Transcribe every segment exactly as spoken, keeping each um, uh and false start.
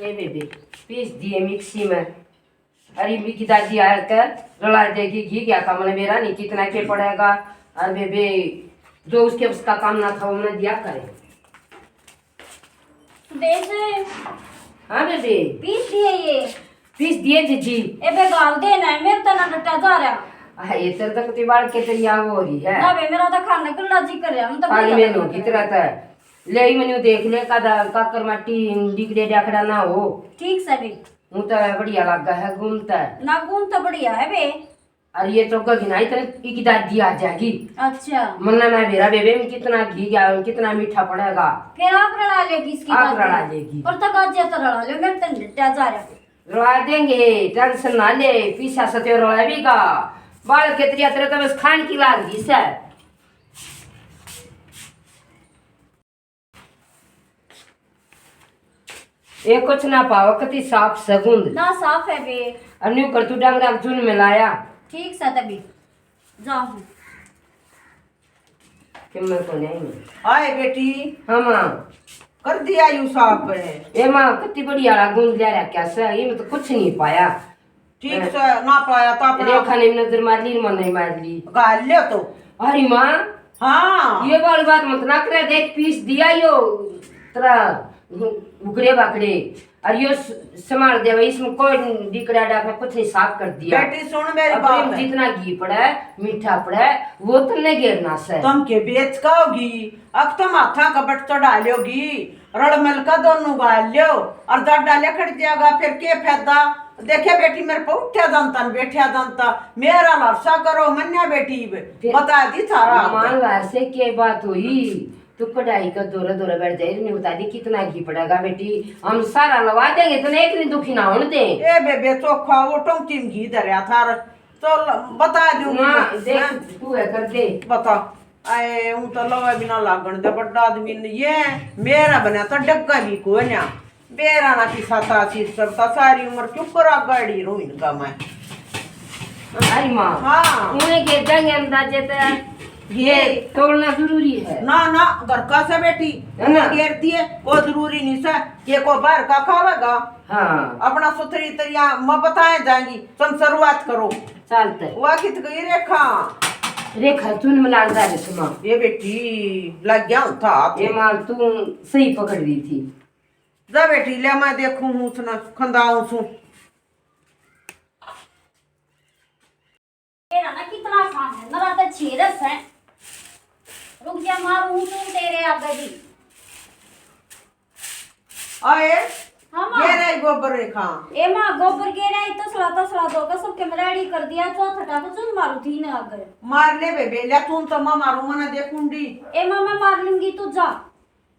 ए बेबे, पीस दिए मिक्सी में। अरे, मेरी दादी आकर रला देगी घी, क्या काम है मेरा, नहीं कितना के पड़ेगा। और बेबे, जो उसके उसका काम ना था, वो ना दिया करे। देख। हाँ बेबे। पीस दिए ये। पीस दिए जीजी। ए बे, गाल देना है, मेरे तो ना डटा जा रहा। हाँ, ये तेरे तक तो बाल के तेरी आग हो रही है। ना बे, मेरा तो खाने को ना जी कर रहा, हम तो पानी भूखा में बैठा लो, है। कितना था? ले ही मैंने देख ले, कदा काकर माटी डिकड़े डाकड़ा ना हो। ठीक से बे। हूँ तो बढ़िया लगा है घूमता है। ना घूम तो बढ़िया है बे। अरे ये चौका घिनाई तेरे की दादी आ जाएगी। अच्छा। मन्ना ना बेरा बेबे में कितना घी गया, कितना मीठा पड़ेगा। फिर आप रला लेगी इसकी आप दादी। रला लेगी। और तक आज तो रला ले, मेरे तन डटा जा रहा। रला देंगे, टेंशन ना ले, पीसा सत्यो रला भी का। बाल के तेरी तेरे तो बस खान की लाग गई से। ए कुछ ना पावो, कति साफ सगुंद। ना, साफ है बे। और न्यू कर तू डंगरा के चून में लाया। ठीक सा तभी। जाऊँ। कि मैं को नहीं। आए बेटी। हाँ माँ। कर दिया यू साफ है। ए माँ, कति बढ़िया वाला गूंद लिया रहा क्या से? ये में तो कुछ नहीं पाया। ठीक से ना पाया तो अपना रेखा ने नजर मार ली, मन नहीं मार ली। गाल ले तो। अरे माँ। हाँ। ये वाली बात मत ना करे, देख पीस दिया यो तेरा उगड़े बाकड़े। और यो स-, संभाल दे भाई, इसमें कोई डिकड़ा डाकड़ा कुछ नहीं, साफ कर दिया। बेटी सुन मेरी अपने बात। जितना घी पड़ा है, मीठा पड़ा है, वो तुमने घेरना से। तुम के बेच का होगी? अब तुम हाथा का बट चढ़ा लोगी। रल मिल का दोनों गाल लो और दड्डा लिकड़ जाएगा, फिर के फायदा? देखे बेटी, मेरे पे उठा जानता न बैठा जानता, मेरा लरसा करो मन्या बेटी। फिर बता दी थारा मान हाथ। लार से के बात हुई? तू कढ़ाई का दौरे दौरे बैठ जाए, नहीं बता दी कितना घी पड़ेगा बेटी, हम सारा लवा देंगे, तने एक नहीं दुखी ना होने दे। ए बेबे चोखा, वो टोंकी में घी धरया था, चल बता दूंगी ना, मैं। देख, हाँ? तू है कर दे। बता। आए, ऊं तो लवे बिना लागण दे बड़ा आदमी ने, ये मेरा बना तो डग्गा भी कोन्या। बेरा ना किसा तासीर करता, सारी उम्र क्यों करा गाड़ी रो इनका मैं। अरे माँ, हाँ। उन्हें के देंगे अंदाजे ते ये ये तोड़ना जरूरी है। ना, ना, घर का से बेटी, है ना? वो घेर दिए, वो जरूरी नहीं से, ये को बाहर का खावेगा? हाँ। अपना सुथरी तरिया मैं बताए जाएंगी, तुम शुरुआत करो। चलते। वह कित गई रेखा? रेखा चुन में लाग जा रे सुमा। ये बेटी, लग गया था हाथ। ये माँ, तू सही पकड़ रही थी। जा बेटी, ले मैं देखूं हूँ उसने, खंदाऊं सूं। तेरा ना कितना काम है, मेरा तो छेरस है। रुक जा, मारूं हूँ तू तेरे आगे भी। आए? हाँ, माँ। ये रही गोबर रेखा। ए, माँ, गोबर के रही, तसला, तसला दो, कसम के मैं ready कर दिया, चौथा टाका चुन मारू थी ना अगर। मार ले बेबे, ले तू तो माँ मारू, मना दे कुंडी। ए, माँ, मैं मार लूंगी, तू जा।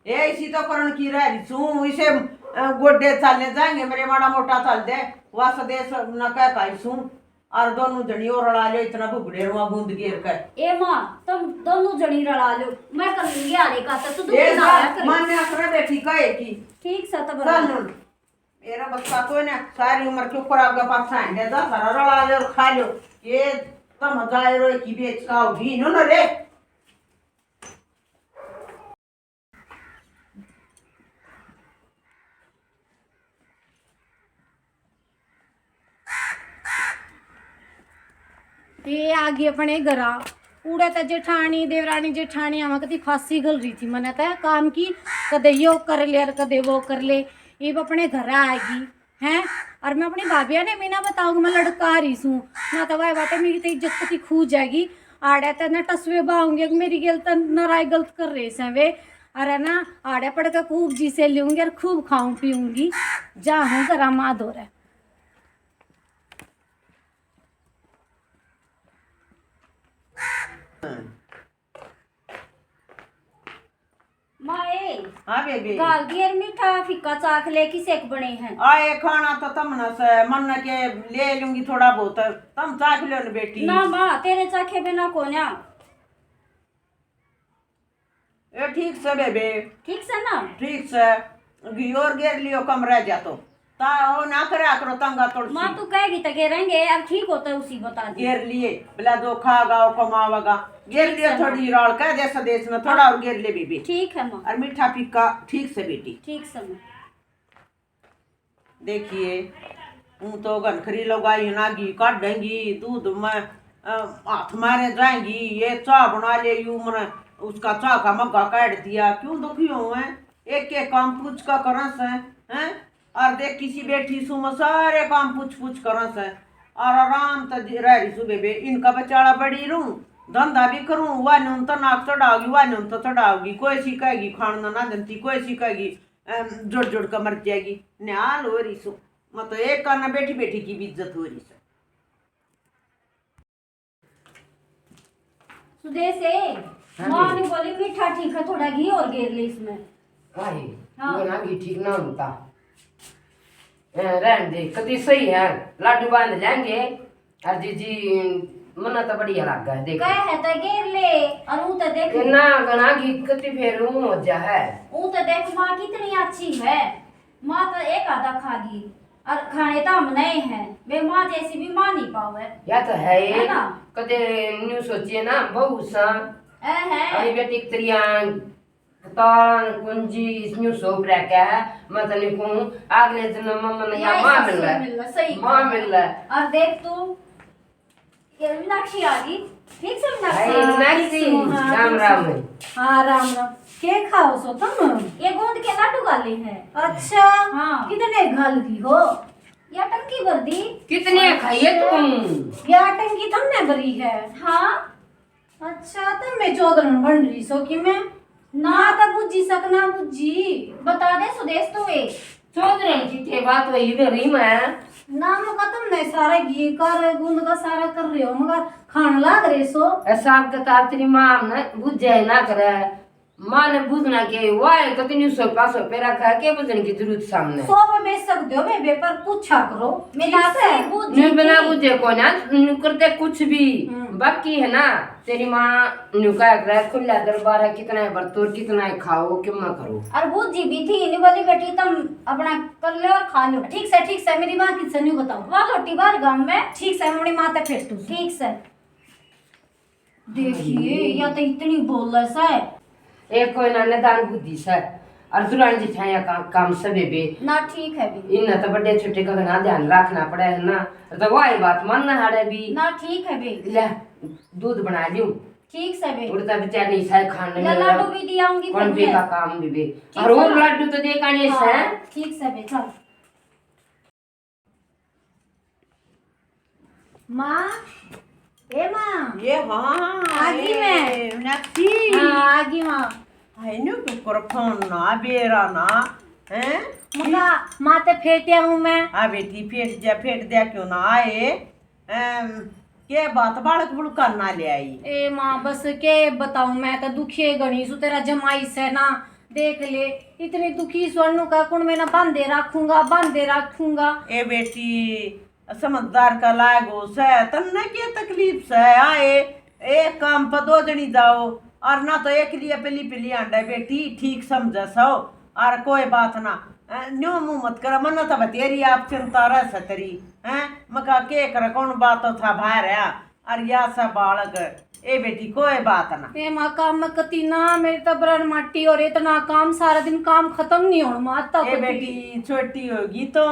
ए, इसी तो करण की रह रही सूं, इसे, अ, गोडे चाले जाएंगे, मेरे माड़ा मोटा चाल दे, वास देश न कह काई सूं। और दोनों जनी और रला लो, इतना भुगड़े रुआ बूंद घेर कर। ए माँ, तुम दोनों जनी रला लो, मैं कर लूंगी आड़े का, तो तू ए, दुखी ना जा, होया कर। मान्या करे बेटी कहे की। ठीक सा तो चल बना। नुन, मेरा बच्चा कोई ना, सारी उम्र के ऊपर आपका पाछा है, जा सारा रला लो और खा लो। ये तो मजा आए रो की बेच का होगी, नो नो रे। ये आ गई अपने घरा। उड़े तो जेठानी, देवरानी, जेठानी आवा कती फांसी घल रही थी मने तो काम की, कदे यो कर ले और कदे वो कर ले। इब अपने घर आएगी। हैं? और मैं अपनी भाभिया ने भी ना बताऊंगी, मैं लड़का रही सूं। ना तो वह बात है, मेरी तो इज्जत की खू जाएगी। आड़े तो ना टसवे बाऊंगी, मेरी गेल तो नाराय गलत कर रहे से वे। अरे ना, आड़े पड़ के खूब जी से लूंगी और खूब खाऊं पीऊंगी। जा हूं करा माँ धोरे। माए, हाँ बेबे। गाल दिए मीठा फीका चाख ले, किसे के बने हैं? आए खाना तो तमने से, मन के ले लूंगी थोड़ा बहुत, तम चाख लो न बेटी। ना माँ, तेरे चाखे बिना कोन्या। ए, ठीक से बेबे। ठीक से ना? ठीक से। घी और घेर लियो, कम रह जा तो। ता ओ ना करे आकरो तंगा तोड़सी। माँ, तू कहेगी तो घेरेंगे, अब ठीक होता है उसी बता दे। घेर लिए, भला दो खागा, ओ कमावेगा। घेर ठीक लिए से थोड़ी माँ। राल कह दे सदेश में, थोड़ा और घेर ले बेबे। ठीक है माँ। और मीठा फीका ठीक से बेटी। ठीक से माँ। देखिए, ऊं तो घनखरी लुगाई ना घी काढ़ेंगी, दूध में, अ, हाथ मारे जाएंगी, ये चाह बना ले, यू मने उसका चाह का मग्गा काढ़ दिया। क्यों दुखी हो, हैं? एक एक काम पूछ का करा से, हैं? और देख, किसी बैठी सू, मैं सारे काम पूछ पूछ करा से, और आराम से जी-, रह रही सू बेबे। इनका बेचारा बड़ी रहूं, धंधा भी करूं, वाने उन तो नाक चढ़ाओगी, वाने उन तो चढ़ाओगी, कोई सी कहेगी खान ना, ना देती, कोई सी कहेगी, अम, जुड़ जुड़ के मर जाएगी। न्याल हो रही सो, मतलब एक काना बैठी बैठी की भी इज्जत हो रही सो। सुदेश ए, हाँ माँ जी। ने बोली मीठा ठीक है, थोड़ा घी और गेर ले इसमें। काहे? हाँ। वो ना घी ठीक ना होता। ए, रहन दे, कति सही है, लाडू बांध लेंगे। और जीजी, मन्ना तो बढ़िया लग गया, देख। कह है तो गेर ले, और ऊ तो देख। इतना घना घी कति फेर ऊ हो जा है। ऊ तो देख माँ कितनी अच्छी है, माँ तो एक आधा खा गई, और खाने तो हम नहीं है, वे माँ जैसी भी माँ नहीं पावे। या तो है ये। है ना? कदे न्यू सोचिए ना, बहू सा। है, है। अरे बेटी की तरिया तान कुंजी इसनु सौंप रखा है। मैं तने कहूँ, अगले जन्म में मन्ने या या माँ ससुर मिल ले। मिल ले, सही माँ कहा। मिल ले। और देख तू, ये मीनाक्षी आ गई। ठीक से मीनाक्षी? हाय हाँ, मीनाक्षी, ठीक से, हाँ, राम ठीक से। राम। हाँ, राम राम। के खाओ सो तुम? ये गोंद के लाडू गाले हैं। अच्छा, हाँ। कितने घाल की हो? या टंकी भर दी। कितने खाइए अच्छा। तुम? या टंकी तुमने भरी है? हाँ। अच्छा, तो मैं चौधरन बन रही सो कि मैं ना। ना तो बुझी सक ना बुझी। बता दे सुदेश तो ए। चौधरन की के बात वही भरी मैं। ना मका तुमने सारा घी कर गूंद का सारा कर रहे हो, मगर खान लाग रहे सो। ए, हिसाब किताब तेरी माँ ने बुझे ना करे। माँ ने बुझना के वाह कतनी सौ पाँच सौ पे रखा है, के बुझने की जरूरत सामने। सौ पे बेच सकते हो बेबे, पर पूछा करो। मैं ठीक ना से? से बुझी न्यू बिना थी। बुझे को ना, न्यू करते कुछ भी। हम्म। बाकी है ना, तेरी माँ न्यू कहा करे, खुला दरबार है, कितना है बरतोर, कितना है खाओ, कितना करो। और बुझी भी थी, न्यू बोली बेटी तुम अपना कर लो और खा लो। ठीक से, ठीक से, मेरी माँ की से न्यू बताओ। वाह लोटी बार गांव में। ठीक से, अपनी माँ ते फेटू। ठीक से। देखिए, या तो इतनी बोले से। एक कोई ना निदान बुद्धि से, और दुरान जिठाया का काम से बेबे। ना ठीक है बे। इन्हें तो बड़े छोटे का घना ध्यान रखना पड़े है ना, तो वही बात मानना हाड़े भी। ना ठीक है बे। ले, दूध बना लियो। ठीक से बे। उड़ता बेचार नहीं साय खाने ले में लाडू भी दियाऊंगी कौन फिर बे मैं। का काम भी बे। ठीक और से और ना। लाडू तो दे काने से। हाँ, ठीक से बे, चल। माँ, ए माँ। ये हाँ, आगी ए, मैं। मीनाक्षी। हाँ, आगी माँ। हाय नु टुकर फोन ना, बेरा ना, हैं? मका, माँ ते फेटिया हूँ मैं। आ बेटी, फेट दिया, फेट दिया क्यों ना आए? एम, के बात बालक बुड़का ना ले आई? ए माँ, बस के बताऊँ, मैं तो दुखी घणी सु तेरा जमाई से ना। देख ले, इतनी दुखी सोनू का कुण मैं ना बांधे रखूंगा, बांधे रखूंगा। ए बेटी, समझदार का लाग हो सै, तन्ने के तकलीफ सै? आए, एक काम पे दो जनी जाओ, और ना तो एक लिए पली पली आंडे बेटी, ठीक समझे सो, और कोई बात ना। अ, न्यू मुंह मत कर, मन्ने तो बतेरी आप चिंता रह सतरी, हैं? मका के कर, कौन बात तो था बाहर है, और या सा बालक, ए बेटी, कोई बात ना। ए माँ, काम में कती ना, मेरी तो बरन माटी और इतना काम, सारा दिन काम खत्म नहीं होना, माँ, तो ए कती। बेटी, छोटी होगी तो,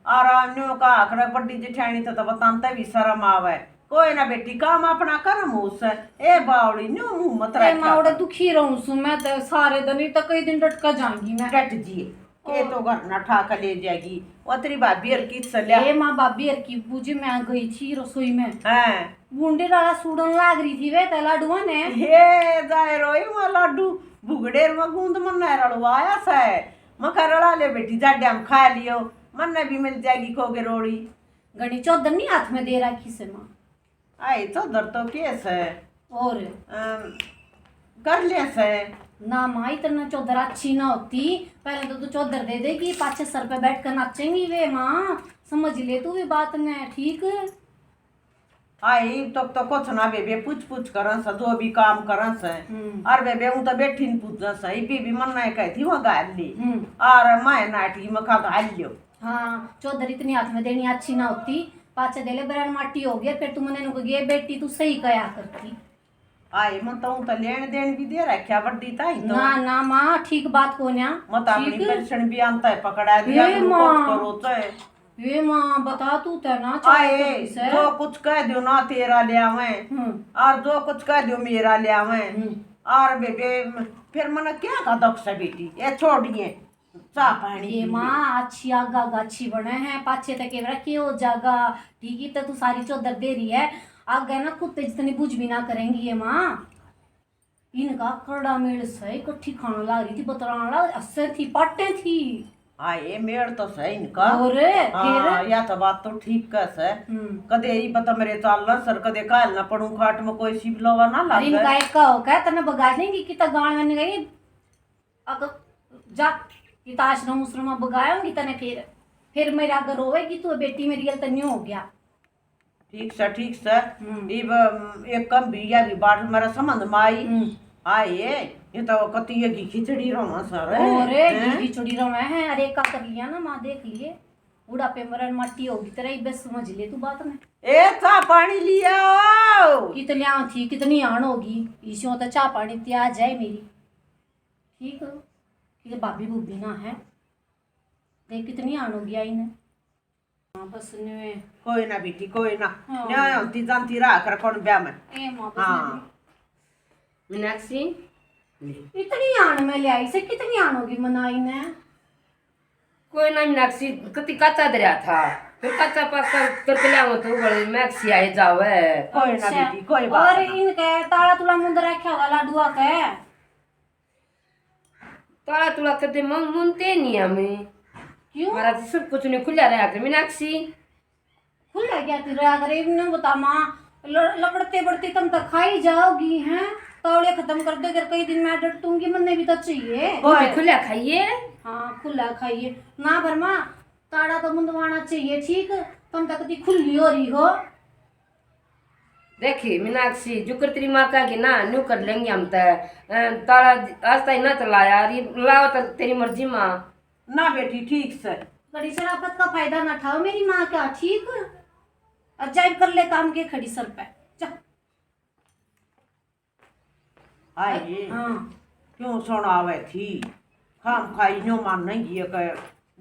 और न्यू का आखड़ा बड़ी जिठानी तो, तो बताते भी शर्म आवे। कोई ना बेटी, काम अपना कर्म हो से। ए बावड़ी, न्यू मुंह मत ए रखा माँ, ओड़े कर। दुखी रहूं सु मैं तो सारे दिन, तो कई दिन डटका जाऊंगी मैं। डट जी। ये तो घर ना ठा के ले जाएगी। वो तेरी भाभी हरकी से लिया। ए माँ, भाभी हरकी बूझी, मैं गई थी रसोई में। हाँ। भुंडे वाला सूडन लाग रही थी वे ते लाडुआ ने। हे जाए रोई माँ लाडू, भुगड़ेर में गूंद मन्ना रलवाया से। मखा रला ले बेटी, जाड्या में खा लियो, मन्ने भी मिल जाएगी खोगे रोड़ी। घणी चौधर नहीं हाथ में दे रखी से माँ। आई चौधर तो के से? और? अम, कर ले से। ना माँ, इतना चौधर अच्छी ना होती। पहले तो तू चौधर दे देगी, पाछे सर पे बैठ कर नाचेंगी वे माँ। समझ ले तू भी बात ने, ठीक? आई तो, तो कुछ ना बेबे, पूछ पूछ करन से, जो भी काम करन से। हम्म। और बेबे, ऊ तो बैठी न पूछन से, इबी भी मन नहीं कहती, वो गाल ली। हम्म। और मैं नाटी मखा गाल लियो। हाँ, चौधर इतनी हाथ में देनी अच्छी ना होती। पाछे दे ले बरन माटी हो गया, फिर तू मने नुक गए, बेटी तू सही कया करती। आए, मैं तो, तो लेन देन भी दे रखा बड्डी ताई तो। ना, ना माँ, ठीक बात कोन्या। मैं तो अपनी ठीक। पेंशन भी आंता है, पकड़ा दिया, हे करो, माँ। कुछ करो तो है। हे माँ, बता तू तो ना, चाहे आए, तो किसे। जो कुछ कह दो ना तेरा ले आवे, हम्म। और जो कुछ कह दो मेरा ले आवे। हम्म। और बेबे, फिर मने क्या का दुख से बेटी, ये छोड़िए। चाह पानी ये पी ले। माँ, अच्छी आगा आगा अच्छी बने है, पाछे तक के रखी हो जागा, ठीक है, तो तू सारी चौधर दे रही है, आगे ना कुत्ते जितनी बुझ भी ना करेंगी ये माँ। इनका करड़ा मेल से इकट्ठी खाना ला रही थी, बतलाना ला, अस्से थी, पाटे थी। हाँ, ये मेल तो सही इनका। और हाँ, फिर? या तो बात तो ठीक कह से। हम्म। कदे ही बता मेरे चाल ना सर, कदे काल ना पड़ू खाट में, कोई सी भी लोवा ना अरे लागे। इनका एक का हो, कह तने बगा देंगी, कितना गाल मैंने गई। अगर जा, ये तो आश्रम उश्रम में बगाऊंगी तने फिर, फिर मेरे आगे रोवेगी तू, बेटी मेरी गलत नहीं हो गया। ठीक से, ठीक से। हम्म। इब, अम, एक कम भी या भी बात मेरा समझ में आई। हम्म। आए, ये तो कति ये घी खिचड़ी रहा सर। और घी हैं? खिचड़ी रहा है, अरे का कर लिया ना माँ, देख लिए, बुढ़ापे मरण माटी होगी तेरा, इबे समझ ले तू बात में। ए, चाह पानी लिया आओ। कितनी आन थी, कितनी आन होगी, इसी तो चाह पानी त्याज है मेरी। ठीक हो? ये भाभी भूभी ना है। देख कितनी आन हो गया इन्हें। हाँ, बस न्यूए। कोई ना बेटी, कोई ना। हाँ। न्याय होती जानती रहा कर कौन ब्याह में। ए माँ, बस हाँ। न्यूए। मीनाक्षी। इतनी आन में ले आई से, कितनी आन होगी मनाई ने? कोई ना मीनाक्षी, कति काचा धरया था, फिर काचा पाका करके ले आओ तो बड़े मीनाक्षी आए जावे। कोई ना अच्छा। बेटी, कोई बात और ना। इनके ताला तुला मुंद रखा होगा लाडुआ के? ताला तुला कदे मन मुनते नहीं हमें। क्यों? हमारा तो सब कुछ नहीं खुला रहा कर मीनाक्षी। खुला क्या तू रहा करे, इन्हें बता माँ, ल-, लबड़ते बड़ते तुम तो खाई जाओगी, हैं? तौले खत्म कर दो, अगर कई दिन मैं डटूंगी, मन्ने भी तो चाहिए। वो भी खुला खाइए। हाँ, खुला खाइए। ना भर माँ, ताड़ा तो मुंदवाना चाहिए, ठीक? तुम तो कति खुली हो रही हो। देखी मीनाक्षी, जुकर तेरी माँ कहेगी ना, न्यू कर लेंगे हम तो। अ, ताला आज ताई ना तो लाया, अरे लाओ तो तेरी मर्जी माँ। ना बेटी, ठीक से। घड़ी शराफत का फायदा ना उठाओ मेरी माँ का, ठीक? और जाए कर ले काम के खड़ी सर पे। जा। आए। हाँ। क्यों सुनावे थी? खाम खाई न्यू मानेगी के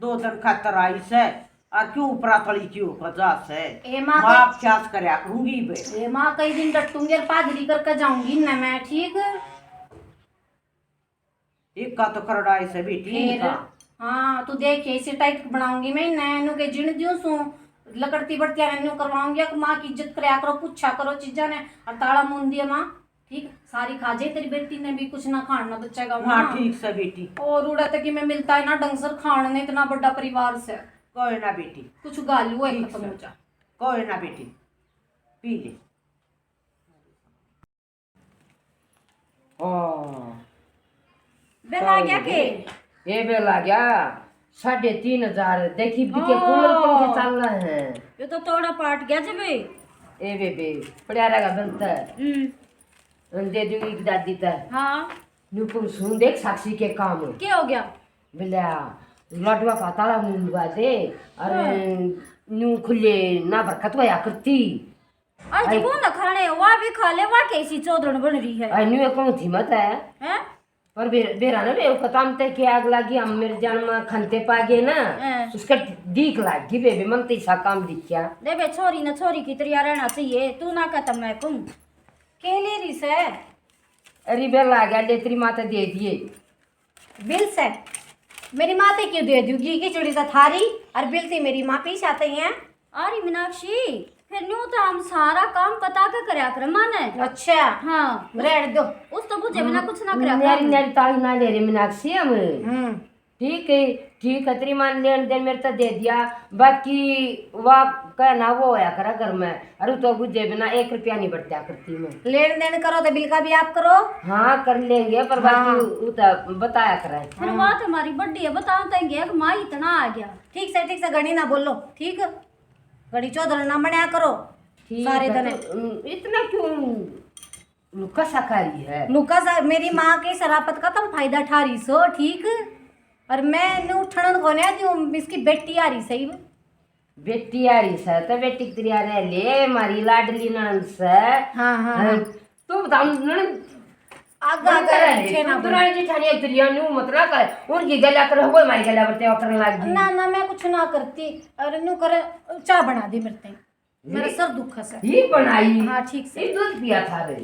दो दिन खातर आई से, और क्यों ऊपरा तली क्यों का जा से? ए माँ, माफ ख्यास करया करूंगी बे। ए माँ, कई दिन डटूंगी और पादरी करके जाऊंगी ना मैं, ठीक? एक का तो करड़ाई से बेटी फिर? इनका। हाँ, तू देख, इसे टाइट बनाऊंगी मैं, नैनू के जिण दियो सू, लकड़ती बड़तिया नैनू करवाऊंगी। एक माँ की इज्जत करया करो, पूछा करो चीजा ने, और ताला मुंदिया माँ, ठीक, सारी खा जाए तेरी बेटी ने भी, कुछ ना खान ना बचेगा ना, वहाँ। ठीक से बेटी। और उड़ा तक मैं मिलता है ना ढंग से खान ने, इतना बड़ा परिवार से। कोई ना बेटी। कुछ गालू है, ठीक खत्म से। हो जा। कोई ना बेटी, पी ले। हाँ। बिल आ गया के? ये बिल आ गया, साढ़े तीन हजार। देखी बिके हाँ। कूलर पंखे चल रहे हैं। ये तो तोड़ा पाट गया जी बे। ए बेबे, पड़ा रहेगा बिल तो। हम्म। दे दूंगी एक दादी तो। हाँ। न्यू सुन देख साक्षी के काम। क्या हो गया? बिल्या, लाडवा का ताला मुंदवा दे, और हाँ। न्यू खुले ना बरकत होया करती। आज आई। वो ना खाने, वा भी खा ले, वा कैसी चौधरण बन रही है। आई न्यू कौन थी मत है? हैं? पर बे-, बेरा ना बे, खतम ते के आग लगी, हम मेरे जान में खनते पा गए ना, हैं। उसका डीक लाग गई बेबे, मन तो ऐसा काम दिखा। दे बे, छोरी ना छोरी की तरिया रहना चाहिए, तू ना कहता मैं कहूँ। के ले रही से? अरे बेला आ गया, ले तेरी माता दे दिए। बिल से मेरी माँ ते क्यों दे दूगी? खिचड़ी से थारी और बिल से मेरी माँ पीस आते हैं। अरे मीनाक्षी, फिर न्यू तो हम सारा काम पता के करया कर माने। अच्छा। हाँ। रहने दो। उस तो बुझे बिना कुछ ना करया कर। मेरी ताई ना ले रे मीनाक्षी हम। हम्म। ठीक है, ठीक है, तेरी माँ ने लेन देन मेरे तो दे दिया, बाकी वा कहना वो होया करा घर में। अरे तो बुझे बिना एक रुपया नहीं बरत्या करती मैं। लेन देन करो तो बिल का भी आप करो। हाँ, कर लेंगे, पर बाकी हाँ। उ, उ तो बताया करे। फिर हाँ। बात हमारी बड्डी है, बताओ तो एक माँ इतना आ गया। ठीक से, ठीक से, घणी ना बोलो, ठीक? घणी चौधर ना बनया करो। ठीक सारे है, दिन। तो, उम, इतना क्यों लुका सा खा रही है? लुका सा, मेरी माँ के शराफत का तुम फायदा ठा रही सो, ठीक? और मैं न्यू ठणन कोने आती हूँ, इसकी बेटी आ रही सही। बेटी आ रही से, तो बेटी की तरिया रह ले, मारी लाडली ननद से। हाँ, हाँ, हाँ। हाँ। तू बता, उन्होंने आगा आगा पीछे ना बोल। दुरानी जेठानी एक दरिया न्यू मत ना कर, उनकी गला कर, कोई मारी गला पर तेरा करने लग गई। ना ना, मैं कुछ ना करती। अरे न्यू करे, चाय बना दे मेरे ते, मेरा सर दुख है सर। ही बनाई। हाँ, ठीक से। ये दूध पिया था रे।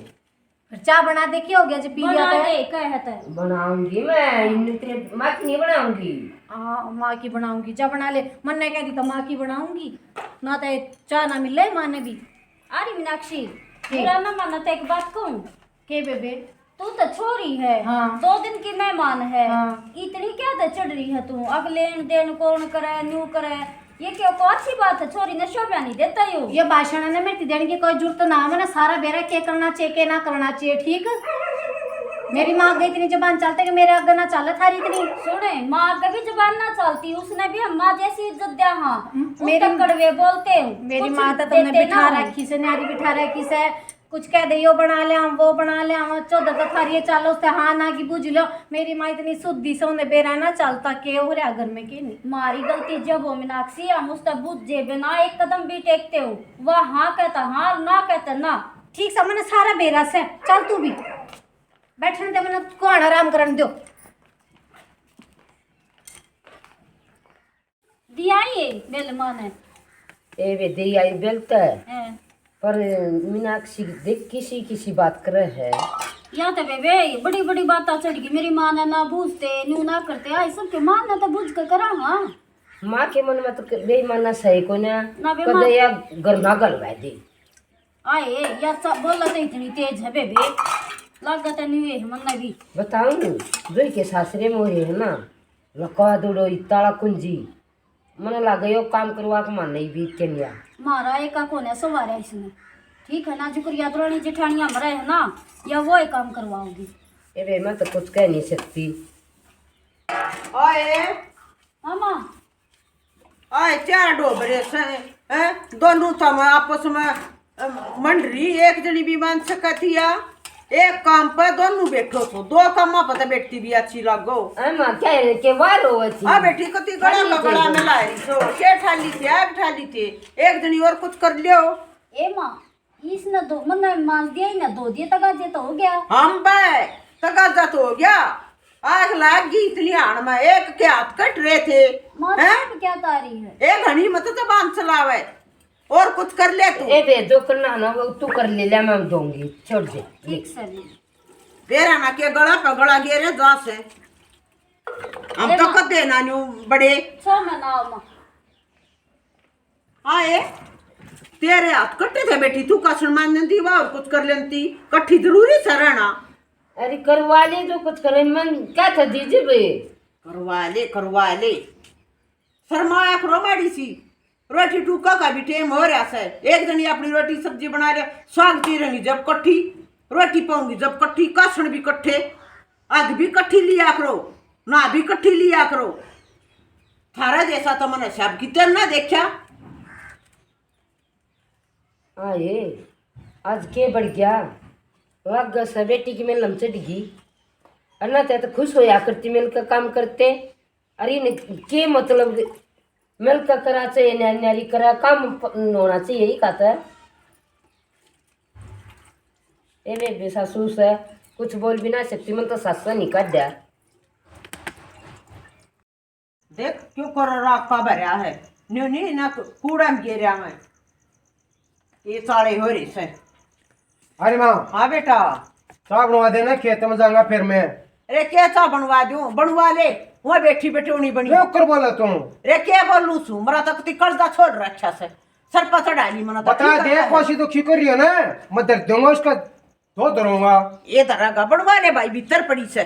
फिर चाय बना दे, क्या हो गया जब पी लिया बना तो? ले, कहे तो। बनाऊंगी मैं, इन्ने तेरे माँ की नहीं बनाऊंगी। हाँ, माँ की बनाऊंगी, जा बना ले। मन्ने कह दी तो माँ की बनाऊंगी, ना तो चाय ना मिले माँ ने भी। अरे मीनाक्षी, ठीक। बुरा ना माना तो एक बात कहूँ। के बेबे? तू तो छोरी है, हाँ। दो दिन की मेहमान है, हाँ। इतनी क्या तो चढ़ रही है तू? अब लेन देन कौन करे, न्यू करे, ये क्यों को अच्छी बात है? छोरी ने शोभा नहीं देता यो। ये भाषण ने मेरी देने की कोई जरूरत ना, मैंने सारा बेरा के करना चाहिए, के ना करना चाहिए, ठीक? मेरी माँ आगे इतनी जबान चलते कि मेरे आगे ना चले थारी इतनी। सुने, माँ आगे भी जबान ना चलती, उसने भी हम माँ जैसी इज्जत दिया, हाँ। म-, उस मेरी, तक कड़वे बोलते हो, मेरी कुछ माँ तो तुमने देते ना बिठा हो। रखी से, न्यारी बिठा रखी से, कुछ कह दे, यो बना ले, हम वो बना ले, हम चौदह तो थारी चालो से हाँ ना की बुझ लो। मेरी माँ इतनी सुद्धी से उन्हें बेरा ना चलता के हो रहा घर में के नहीं। मारी गलती जब हो मीनाक्षी, हम उससे बुझे बिना एक कदम भी टेकते हो। वह हाँ कहता हाँ, ना कहता ना। ठीक से मैंने सारा बेरा से, चल तू भी बैठने दे, मैंने को आराम करने दो। दिया ये बेल माने। ए वे दे आई बेल त। हैं। पर मीनाक्षी देख किसी किसी बात करे है। या तो बेबे बड़ी बड़ी बात चढ़ गई। मेरी माँ ने ना बूझते, न्यू ना करते। आई सबके माँ ने तो बूझ के करा हाँ। माँ के मन में तो बेईमाना सही को ना। ना बे कदे माँ। या घर ना गलवा दे। आए, या चा-, बोला तो इतनी तेज है बेबे, लागत है नहीं है मन्ना भी। बताऊं, दुई के सासरे में हो रहे है ना, लका दौड़ो ताला कुंजी। मने लागे यो काम करवा के माने ही बीत के लिया। मारा एका कोने सवारा इसने। ठीक है ना, जुकरिया दुरानी जेठानिया मरे है ना, या वो ही काम करवाओगी। ए बे, मैं तो कुछ कह नहीं सकती। आए। मामा। आए, चार डोबरे से, हैं? दोनों तो मैं आपस में, अ, मंडरी, एक जनी भी मान सकती है। एक काम पे दोनों बैठो सो, दो कामां पे तो बैठी भी अच्छी लागो। ए माँ, क्या है, के बार हो अच्छी? आ बैठी कती गला खाली का गला थे। मिला रही सो, के ठाली थे, आग ठाली थे। एक जनी और कुछ कर लियो। ए माँ, इसने दो, मन्ने मांस दिया ही ना, दो दिए, तगाजे तो हो गया। हम बे, तगाजा तो हो गया। आग लाग गई इतनी हाण में, एक के हाथ कट रहे थे। माँ, हैं? सब क्या तारी है? ए घणी मत जबान चलावे, और कुछ कर ले तू। ए बे, जो करना ना, वो तू कर ले, ले, मैं दूंगी, छोड़ दे। ठीक सर। तेरा ना के गला पे गला गेरे जा से। हम ए तो माँ। कदे ना न्यू बड़े। सो मैं ना, माँ। आए, तेरे हाथ कट्टे थे बेटी, तू कासण मांज लेती, वह और कुछ कर लेती। कट्ठी जरूरी से रहना। अरे करवा ले जो कुछ करे, मन क्या था दीजिए बे। करवा ले, करवा ले। शर्माया करो माड़ी सी। रोटी टूका का भी टेम हो रहा से। एक जनी अपनी रोटी सब्जी बना ले, साग चीरेंगी जब कट्ठी, रोटी पाऊंगी जब कट्ठी, कासण भी कट्ठे, आग भी कट्ठी लिया करो, ना भी कट्ठी लिया करो। थारा जैसा तो मैंने सब किते ना देखा। आए, आज के बढ़ गया? लाग से बेटी की मेलम चढ़ गई। अन्ना ते तो खुश होया करती, मिलकर काम करते। अरे ने के मतलब, मिलकर करा चाहे न्या-, न्यारी करा, काम प-, होना चाहिए ही कहता है। ए बे, बे सासू से कुछ बोल भी ना सकती, मन तो सास से नहीं काट दिया। देख, क्यों कर राखा भरया है, न्यू नहीं ना कूड़ा में गिरया है। ये साले हो रहे से। अरे माँ। हाँ बेटा। चाय बनवा देना, खेत में जाऊंगा फिर मैं। अरे क्या चाय बनवा दूं, बनवा ले। वहाँ बैठी बैठी होनी बनी। क्यों कर बोला तू? अरे क्या बोलूं सू, मरा तक ती कर्जा छोड़ रखा से। सर पर चढ़ा ली मना तो बता ठीक दे, है। कोसी दुखी कर रही है ना, मैं दर्द दूंगा उसका। तो धरूंगा। ये धरागा, बनवा ले भाई, भीतर पड़ी से।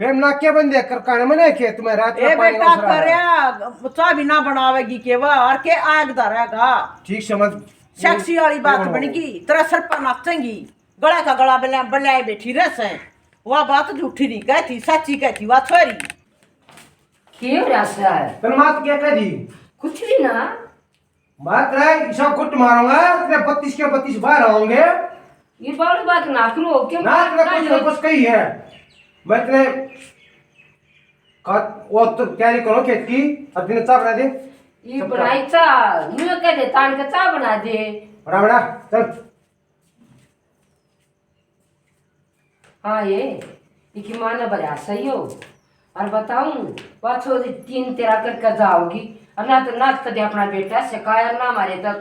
फिर ना क्या बंदे कर कान मने खेत में रात ए में पानी बेटा, उस रहा है। करया, चाय भी ना बनावेगी के वा, और के आग धरागा। ठीक समझ। सेक्सी वाली बात बनगी, तेरा सर पर नाचेंगी। गला का गला बल्ले, बल्ले बैठी रह से। वह बात झूठी नहीं कहती, सच्ची कहती वह छोरी। के हो रहा है? तन मात क्या कह दी? कुछ भी ना। मैं तेरे ऐसा गुट मारूंगा, तेरे बत्तीस के बत्तीस बाहर आओगे। ये बात, बात ना करो, क्यों ना, तेरे कुछ ना कुछ कही है। मैं तेरे का, वो तो तैयारी करो खेत की, अब दिन चाय बना दे। ये चाय बना। बनाई चाय, मुझे कह दे, तान के चाय बना दे। बड़ा, बड़ा, चल। हाँ, ये इकी माँ ने भरा सही हो। और बताऊं, पाछो तीन तेरा करके जाओगी। और ना तो, ना तो कदे अपना बेटा सिखाया, ना हमारे तक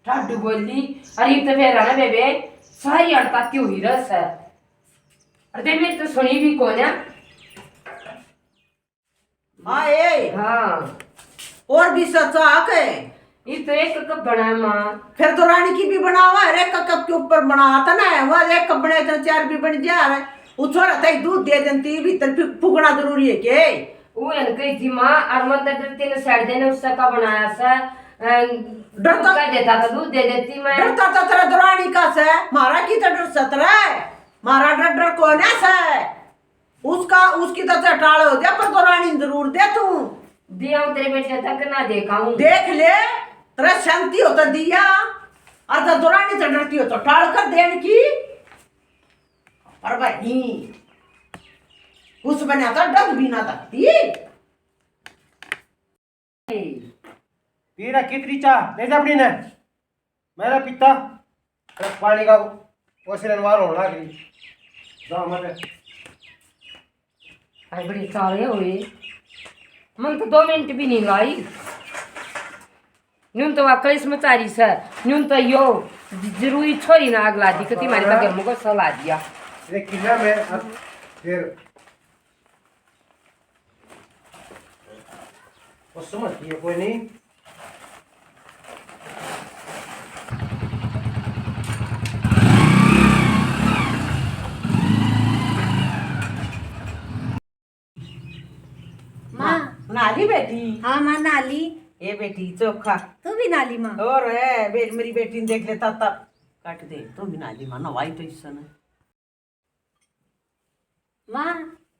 ठाडू बोली। और ये तो मेरा ना बेबे, सारी अड़ताती हुई रस है। और दे, मेरी तो सुनी भी कौन है। हाँ, ए। हाँ। और भी सचा के? ये तो एक कप बना, माँ। फिर तो रानी की भी बनावा, हर एक कप के ऊपर बना था ना, वो एक कप बने तो चार भी बन जा रहा है। वो छोरा तई दूध दे देती, भीतर फु-, फूकना जरूरी है के? वो है कही थी माँ, और मन तो डरते ने साइड देने उससे का बनाया सा, अ, डरता दूध का देता था, दूध दे देती मैं। डरता तो तेरा दुरानी का से, मारा की तो डर सतरा है, मारा डर, डर कौन है से? उसका, उसकी तो चटाल हो जा, पर तो रानी जरूर दे तू। दिया हूँ तेरे बेटे तक ना देखा हूँ। देख ले, तेरा शांति हो तो दिया, और तो दुरानी तो डरती हो तो टाल कर देन की। पर भाई, उस बना तो डग भी ना तकती। पीरा कितरी चाह ले जा अपनी ने। मेरा पिता पानी का ओसी रनवार होना लाग रही। जा मत। आई बड़ी चाले हुए। मन तो दो मिनट भी नहीं लाई। न्यून तो वाकई इसमें चारी से, न्यून तो यो ज-, जरूरी छोरी ना अगला दी, कती मारी तो गर्म को सला दिया। ये किला में अब फिर वो समझ गया कोई नहीं। माँ। नहा ली बेटी? हाँ माँ, नहा ली। ए बेटी चोखा। तू भी नहा ली माँ? और है, बे-, मेरी बेटी ने देख ले, ताता काट दे। तू भी नहा ली माँ, नवाई तो इससे ना। माँ।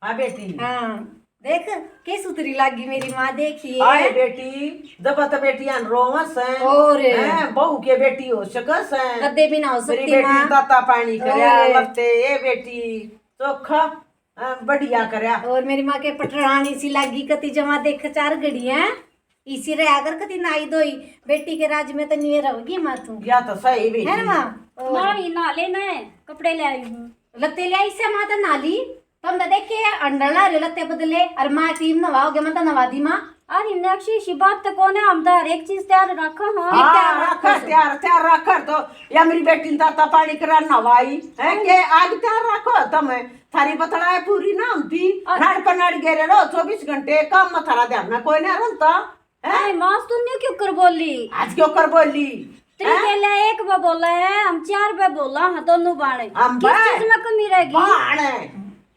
हाँ बेटी। हाँ, देख, के सुथरी लागी मेरी माँ, देखिए। आए बेटी, जब तो बेटियां रोवस हैं। और? हैं, बहू के बेटी हो सकस हैं। कदे भी ना हो मेरी सकती बेटी माँ। ताता पानी करया, और? लत्ते, ए बेटी, चोखा, हाँ, बढ़िया करया। और मेरी माँ के पटरानी सी लागी, कती जमा देख चार घड़ी है। इसी रहा कर कती नाई धोई, बेटी के राज में तो न्यू रहोगी माँ तू। या तो सही बेटी। है ना माँ? और माँ भी नहा ले, मैं कपड़े ले आई हूँ। लत्ते ले आई से माँ तो नहा ली, तुम तो देखे अंडला रे लत्ते बदले, और माँ टीम नवाओगे, मैं तो नवा दी माँ। अरे मीनाक्षी, इसी बात तो कौन है, हम तो हर एक चीज तैयार रखा। हाँ, हाँ, तैयार रखा, रखो। तैयार, तैयार रखा तो या मेरी बेटी ने ताता पानी करा नवाई है, हाँ। के आग तैयार रखो तुम। थारी बतलाए पूरी ना होती, और नाड़ पर नाड़ गेरे रहो चौबीस घंटे, काम में थारा ध्यान ना कोई ना रहता, हैं? अरे मास, तू न्यू क्यों कर बोली? आज क्यों कर बोली? तेरी हैं? पहले एक बे बोला है, हम चार बे बोला, हाँ, दोनों बाण। हम किस बे? चीज में कमी रहेगी? बाण।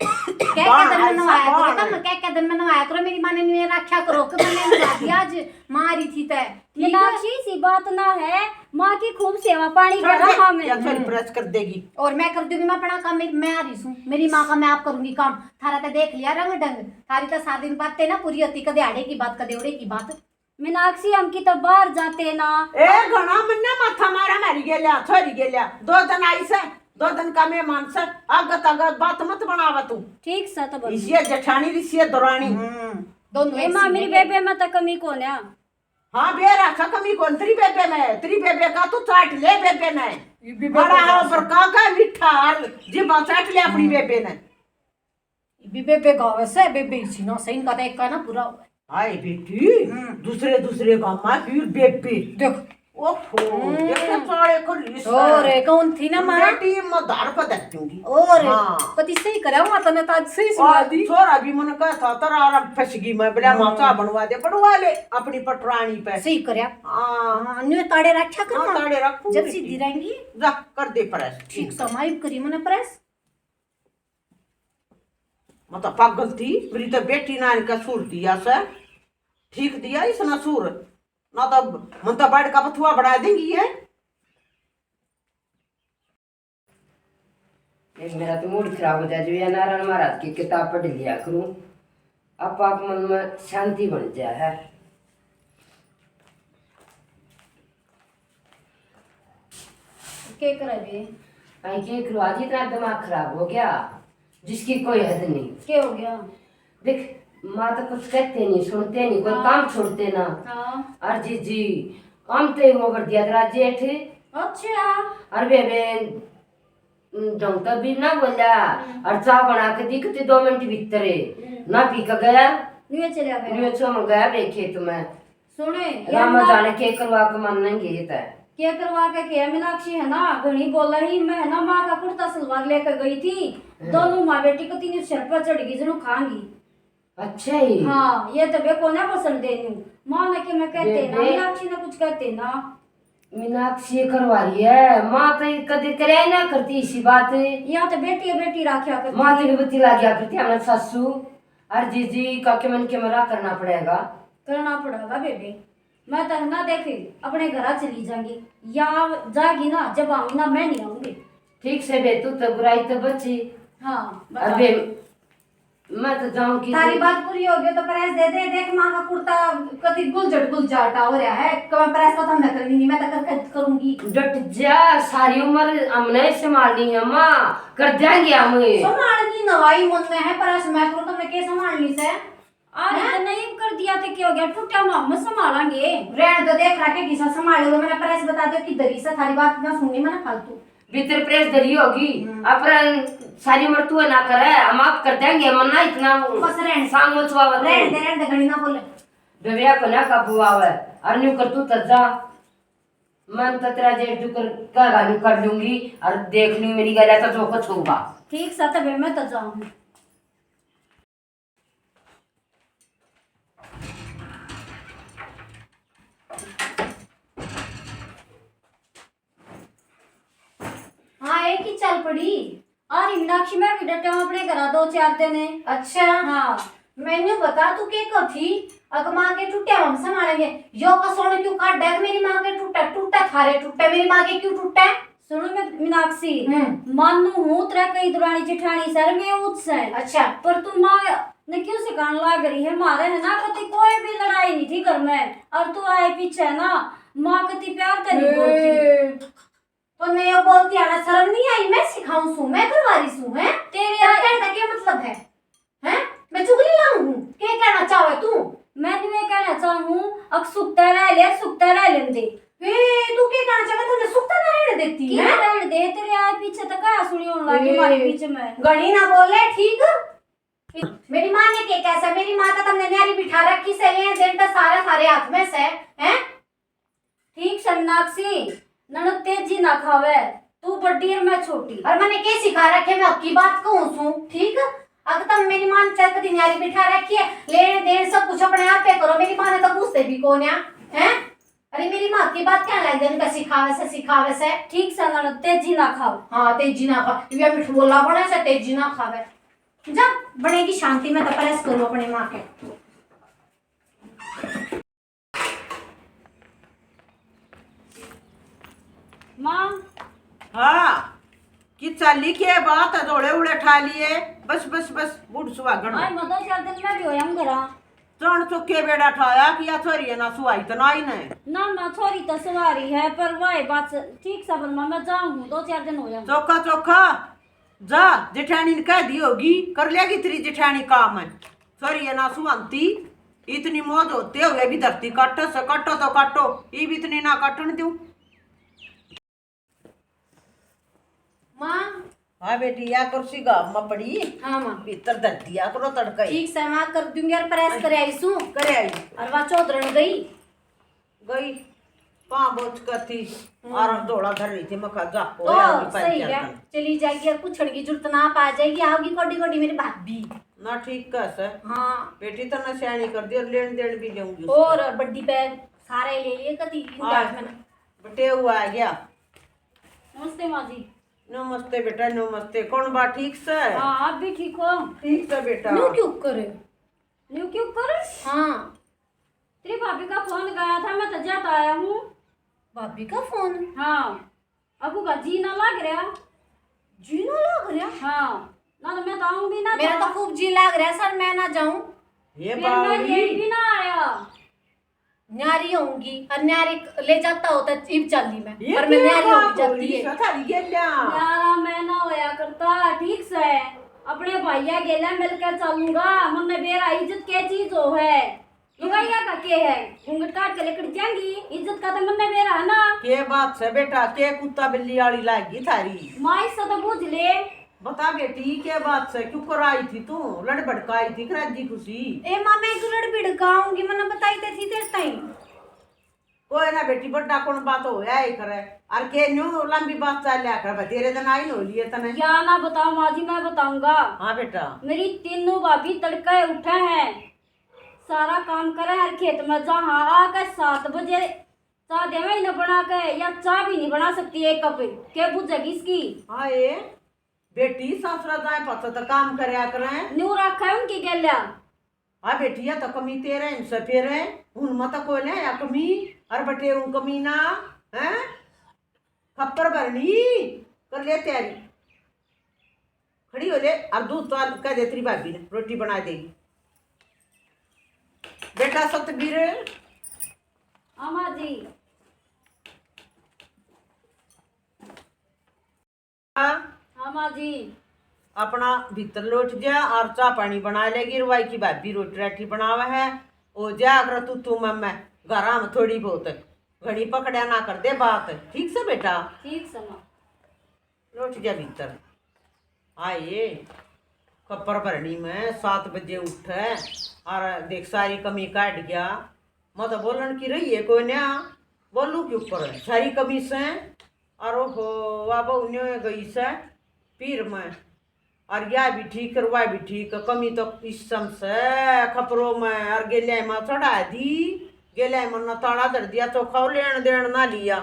कह के बाण, दिन में ऐसा नवाया करो, बाण। तुम कह के दिन में नवाया करो, मेरी माँ ने न्यू रखा करो, कि मैंने नवा दिया आज, मारी थी तै। ठीक है? मीनाक्षी, सी बात ना है, माँ की खूब सेवा पानी छोड़ करा दे, हम। या छोरी प्रेस कर देगी। और मैं कर दूंगी, मैं अपना काम, मैं, मैं आ रही हूँ, मेरी माँ का मैं आप करूंगी काम। थारा तो देख लिया रंग ढंग, थारी तो सात दिन बातें ना पूरी होती, कदे आड़े की बात, कदे ओड़े की बात। मीनाक्षी, हम की तो बाहर जाते ना। ए घणा मन्ने माथा मारा, मारी गेल्या, छोरी गेल्या, दो दिन आई से, दो दिन का मेहमान से, आगत आगत बात मत बनावा तू। ठीक से तो बन। इसी जेठानी, इसी दुरानी। हम्म, दोनों ए माँ, मेरी बेबे में तो कमी कौन है? हाँ, बेरा सा कमी कौन तेरी बेबे में? तेरी बेबे का तू चाट ले बेबे ने। ये भी बड़ा बेबे है का ऊपर का का मीठा और जीभा चाट ले अपनी हम्म। बेबे ने। ये भी बेबे गावे से, बेबे इसी ना सही, इनका तो एक का ना पूरा हुआ है। हाय बेटी, हम्म। दूसरे दूसरे गामा की बेबे। देख। ओहो, हम्म। देखे साले को लिस्ट। और कौन थी ना माँ? बेटी मदार पर दे दूंगी। और हाँ। कति सही करा हुआ तने तो आज सही सुना और दी। छोरा भी मन कहता तेरा आराम फंस गई मैं, बोला हम्म। माँ चाह बनवा दे, बनवा ले अपनी पटरानी पे। सही करया। हाँ। हाँ, न्यू ताड़े रखा कर हाँ, माँ। ताड़े रखूंगी जब बेटी। सीधी रहेंगी। जा, कर दे प्रेस। ठीक समाई करी मने प्रेस। मैं तो पागल थी, मेरी तो बेटी ना इनका सूर दिया से, ठीक दिया इसने सूर, ना तो मन तो बाढ़ का पथुआ बढ़ा देंगी ये। ये मेरा तो मूड खराब हो जाए, जो या नारायण महाराज की किताब पढ़ लिया करूं, आप आप मन में शांति बन जाए है। के करे बे? आई के करो, आज इतना दिमाग खराब हो गया, जिसकी कोई हद नहीं। के हो गया? देख, माँ तो कुछ कहते नहीं, सुनते नहीं, कोई हाँ। काम छोड़ते ना। हाँ। और जीजी, काम तो ही मोबर दिया तेरा जेठ। अच्छा। और बेबे, ढंग तै भी ना बोल्या। हम्म। और चाय बना के दी, कितने दो मिनट भीतर है। हम्म। ना पी के गया। न्यू चला गया। न्यू छो में गया बे खेत में। सुने, ये रामा ना जाने के करवा के मानेंगे ये तो। के करवा के, के मीनाक्षी है ना, घणी बोला ही। मैं है ना माँ का कुर्ता सलवार लेकर गई थी, हम्म। दोनों माँ बेटी को तीन सिर पर चढ़ गई, जरूर खाऊंगी। अच्छा ही। हाँ, ये तो बे कोन्या पसंद है न्यू। माँ ने के मैं कहते ना, बेबे। मीनाक्षी ने कुछ कहते ना। मीनाक्षी ये करवा रही है, माँ तो कदे करे ना करती इसी बात। या तो बेटी है, बेटी राख्या करती। माँ तो बत्ती लाग्या करती हमारे सासू। और जीजी का के मन के मरा करना पड़ेगा। करना पड़ेगा बेबे। मैं तो है ना देख अपने घर चली जाऊंगी, या जागी ना, जब आऊंगी ना मैं नहीं आऊंगी। ठीक से बे, तू तो बुराई तो बची। हाँ, बता। अबे मैं तो जाऊं की थारी बात पूरी हो गई तो प्रेस दे दे। देख माँ का कुर्ता कति गुलझट गुलझाटा हो रहा है, क-, मैं प्रेस तो थमने करनी नहीं, मैं तो कर, कर, करूंगी। डट जा, सारी उम्र हमने संभालनी है माँ, कर देंगे हम। संभालनी नवाई मन में है, प्रेस मैं करूँ तो मैं के संभालनी से? अरे हैं? तो नहीं कर दिया तो क्या हो गया, टूटा माँ हम संभालेंगे। रहन तो देख रखे किसा संभालेगा, मैंने प्रेस बता दिया किधर ही से, थारी बात ना सुननी मैंने फालतू। भीतर प्रेस धरी होगी, हम्म। अपन सारी उम्र तू ना करे, हम आप कर देंगे, हम ना इतना बस रहन। सांग मचवावा तू। रहन दे, रहन दे, घणी ना बोले। डरिया को ना काबू आवे, और न्यू कर तू तजा। मन तो तेरा जेठ जुकर कहेगा, न्यू कर लूंगी, और देख लूं मेरी गैला तो जो कुछ होगा। ठीक सा तबे मैं तो जाऊं। हाँ, एक ही चल पड़ी। अरे मीनाक्षी, मैं भी डटे हूँ अपने घर दो चार दिन। अच्छा। हाँ। मैंने बता, तू के को थी? अग माँ के टूटे हम संभालेंगे। यो का सोने क्यों काट देख, मेरी माँ के टूटा, टूटा थारे टूटा, मेरी माँ के क्यों टूटा? सुनो मैं मीनाक्षी, हम्म। मानू हूँ तेरा कई दुरानी जिठानी सर में ऊंच से। अच्छा। पर तू माँ ने क्यों सिखाने लाग रही है? मारे है ना कति कोई भी लड़ाई नहीं थी घर में, और तू आए पीछे ना माँ कति प्यार ते नहीं बोलती। ए। तो नहीं बोलती है ना, शर्म नहीं आई? मैं सिखाऊं सू, मैं करवा रही सू, हैं? तेरे तेरा आ- कहने का क्या मतलब है? हैं? मैं चुगली लाऊं हूँ? के कहना चाहे तू? मैं तो ये कहना चाहूँ, अक सुखता रह ले, सुखता रह लेंदे। ए, तू के कहना चाहे? तूने सुखता ना रहने देती, की हैं? रहने दे, तेरे आए पीछे तक आ सुनी होने लगी ए, हमारे बीच में। घणी ना बोले, ठीक? मेरी माँ ने के कैसा, मेरी माँ तो तुमने न्यारी बिठा रखी से, ये दिन तो सारा सारे हाथ में से, हैं? ठीक से मीनाक्षी, ननद तेजी ना खावे, तू बड्डी और मैं छोटी। और मैंने के सिखा रखे, मैं हक की बात कहूँ सू, ठीक? अगर तुम मेरी माँ ने चाहे कदी न्यारी बिठा रखी है, लेन देन सब कुछ अपने आप पे करो, मेरी माँ ने तो पूछते भी कौन है, हैं? अरे मेरी माँ की बात क्या लग गई, इनका सिखावे से, सिखावे से। ठीक से ननद तेजी ना खाओ। हाँ, तेजी ना खाओ, ये मिठ बोला बने से तेजी ना खावे। जा, बनेगी शांति, मैं तो प्रेस करूँ अपनी माँ के। माँ। हाँ, कि चाली के बात है, जोड़े उड़े ठा लिए। बस, बस, बस, बूढ़ सुहागण। आई, मैं दो चार दिन में भी होया हूँ घरा। चौन चौके बेड़ा ठाया कि या छोरी है ना सुहाई तो ना ही ने। ना, ना, छोरी तो सुहारी है, पर वह बात ठीक सा बन, मैं जाऊँ हूँ, दो चार दिन होया हूँ। चौका, चौका। जा, जेठानी ने कह दी होगी, कर लेगी तेरी जेठानी काम है। छोरी है ना सुहांती, इतनी मौज होते हुए भी धरती काटो से, काटो तो काटो, ये भी इतनी ना काटन दूं। माँ। हाँ बेटी, या कुर्सी गाम में पड़ी। हाँ माँ। भीतर धर दिया करो तड़का ही। ठीक से माँ, कर दूंगी और प्रेस कर आई सू। कर आई। और वह चौधरण गई। गई, पाँव बोच कर थी, हम्म। और धोला धर रही थी, मैं कहा, "जा, तो होया होगी सही पाँच चार है, दिन।" चली जाएगी और पूछण की जरूरत ना पा जाएगी, आओगी कोडी कोडी मेरी भाभी। ना ठीक कह से। हाँ। बेटी तो ना सियाणी कर दी और लेन देन भी लेंगी उसका। और बड्डी पे सारे ले लिए कती इनके हाँ। हाथ में। बटेऊ आ गया। नमस्ते माँ जी। नमस्ते बेटा, नमस्ते। कौन बा, ठीक से? हाँ, आप भी ठीक हो? ठीक से बेटा। न्यू क्यों करे? न्यू क्यों करे? हाँ। तेरी भाभी का फोन गया था, मैं तो ज्यादा आया हूँ। भाभी का फोन? हाँ। अबू का जी ना लाग रहा। जी ना लाग रहा? हाँ। ना तो मैं तो आऊँ भी ना मेरा था। तो खूब जी लाग रहा सर, मैं ना जाऊँ। ये फिर मैं बावली। लेट भी ना आया। न्यारी होऊंगी और न्यारी ले जाता होता इब चाली में, ये पर मैं क्या न्यारी बात होगी हो जाती रही है। सर, थारी गेल्या? न्यारा मैं ना होया करता, ठीक से। अपने भाइया गेल्या मिलकर चलूंगा, मन्ने बेरा इज्जत के चीज हो है। लुगाइया का के है? घूंघट काट के लिकड़ जाएंगी। इज्जत का तो मन्ने बेरा है ना। के बात से बेटा, के कुत्ता बिल्ली आली लागी थारी? माँ, इससे तो बूझ ले। बता बेटी, के बात से, क्यों कर आई थी तू? लड़ भड़का आई थी, राजी खुशी? ए माँ, मैं क्यों लड़ भिड़का आऊंगी? मन्ने बताई ते थी तेरे ताई। कोई ना बेटी, बड्डा कौन बात होया ही करे। और के न्यू लंबी बात चाल लिया कर, बतेरे दिन आई नो लिए तने। या ना बताओ माँ जी, मैं बताऊंगा। हाँ बेटा। मेरी तीनों भाभी तड़के उठे हैं, सारा काम करे, हर खेत में जा, हाँ, आके सात बजे चाय देवे ही ना बना के, या चाय भी नहीं बना सकती एक कप। के बुझेगी इसकी? हाँ ए बेटी, सासरा जाए पाछे तो काम करया करे। न्यू रखा है उनकी गेल्या। हाँ बेटी, या तो कमी तेरे इनसे फेरे, उन मत को ले या कमी, और बटे उन कमी ना, हैं? खप्पर भरनी, कर ले तैयारी। खड़ी हो ले, और दूध तो कह दे तेरी भाभी ने, रोटी बना देगी। बेटा सतबीर। हाँ माँ जी। हाँ माँ जी। अपना भीतर लौट जा और चाह पानी बना लेगी। रुआई की भाभी रोटी राटी बनावे है। ओ जा कर तू, तू मैं, मैं घरा में थोड़ी बहुत घणी पकड़या ना कर दे बात। ठीक से बेटा? ठीक से माँ। लौट जा भीतर। आए खप्पर भरनी में सात बजे उठे और देख सारी कमी काट गया। मैं तो बोलन की रही है कोई ना, बोलू के ऊपर सारी कमी से। और ओहो, वा बहू ने गई से पीर में। और या भी ठीक और वह भी ठीक, कमी तो इस सम से खपरो में और गेल्या में चढ़ा दी। गेल्या में न ताला धर दिया, चोखा लेन देन ना लिया।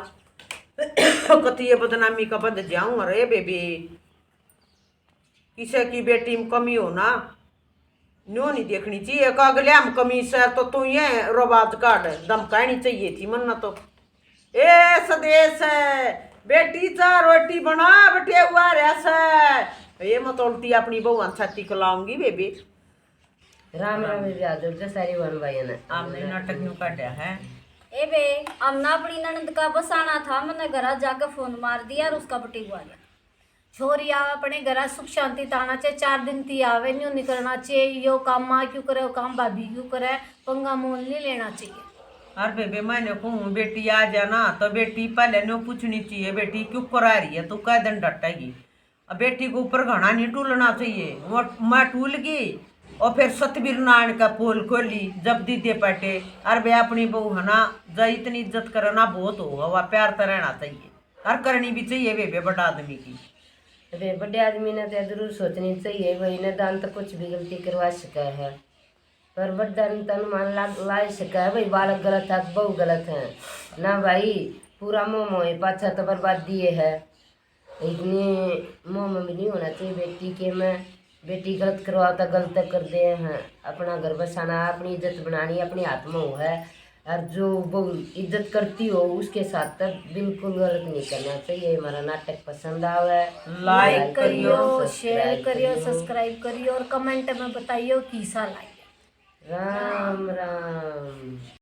कती ये बदनामी का बंद जाऊं। अरे बेबे, किसे की बेटी में कमी हो ना, न्यो नहीं देखनी चाहिए। एक अगले में कमी से तो तू ये रवाज काट धमकानी चाहिए थी मन ना तो। ए सदेश है, बेटी चा रोटी बना, बटे हुआ रह से। ये मत उल्टी अपनी बहू छाती को लाऊंगी बेबे। राम राम बेबे, हाथ जोड़ के सारी बहन भाइयों ने। आपने नाटक न्यू काटा है। ए बे, हमने अपनी ननद का बसाना था, मैंने घरा जाके फोन मार दिया और उसका बटेवा आ गया। छोरी आवे अपने घरा सुख शांति ताना चाहिए, चार दिन ती आवे, न्यू निकलना चाहिए। यो काम माँ क्यों करे, वो काम भाभी क्यों करे, पंगा मोल नहीं लेना चाहिए। और बेबे, मैंने कहूँ बेटी आ जाना तो बेटी पहले न्यू पूछनी चाहिए, बेटी क्यों करा रही है, तू कै दिन डटेगी? अब बेटी के ऊपर घना नहीं टूलना चाहिए। वो मैं टूल गई और फिर सतबीर नारायण का पोल खोली, जब दीदे पटे। और वे अपनी बहू है ना, जा इतनी इज्जत करे ना, बहुत हो, वा प्यार तो रहना चाहिए। और करनी भी चाहिए बेबे बड़ा आदमी की। अरे बड़े आदमी ने तो जरूर सोचनी चाहिए, वही ने दान तो कुछ भी गलती करवा सके है, पर बड़ा ने तो अनुमान ला, ला ही सके है भाई, बालक गलत है, बहू गलत है ना भाई। पूरा मोह मोह पाछा तो बर्बादी है। इतनी मोह में भी नहीं होना चाहिए बेटी के में। बेटी गलत करवा तो गलत कर दे हैं। अपना घर बसाना, अपनी इज्जत बनानी अपने हाथ में हो है। और जो बहू इज्जत करती हो, उसके साथ तो बिल्कुल गलत नहीं करना चाहिए। हमारा नाटक पसंद आवे, like करियो, share करियो, subscribe करियो और comment में बताइयो किसा लागे। राम राम।